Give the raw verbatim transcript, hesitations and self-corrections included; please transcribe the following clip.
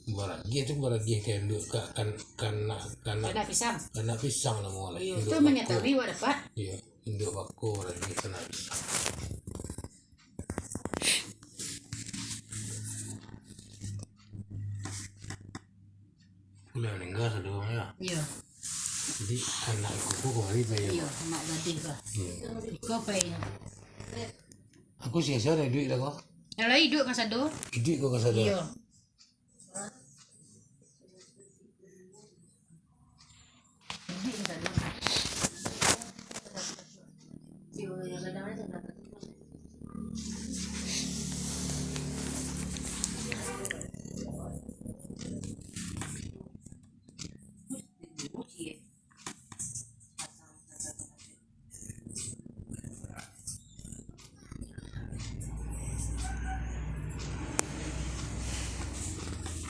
Baragiah tu baragiah ka induak ka, kan, kanak, kanak, Kanak pisang. Kanak pisang namo lah. Iyo, induak tu bako. Mangatahui awak dapat. Iyo, induak bako baragiah kanak pisang. Lah maningga sado urang yo. Iyo. Jadi anak iko ko kamari pai yo. Iyo, anak gadih ko. Iyo. Iko pai. Aku sia-sia lah iduik lah ko. Nan lain iduik ka sado. Iduik ko ka sado. Iyo.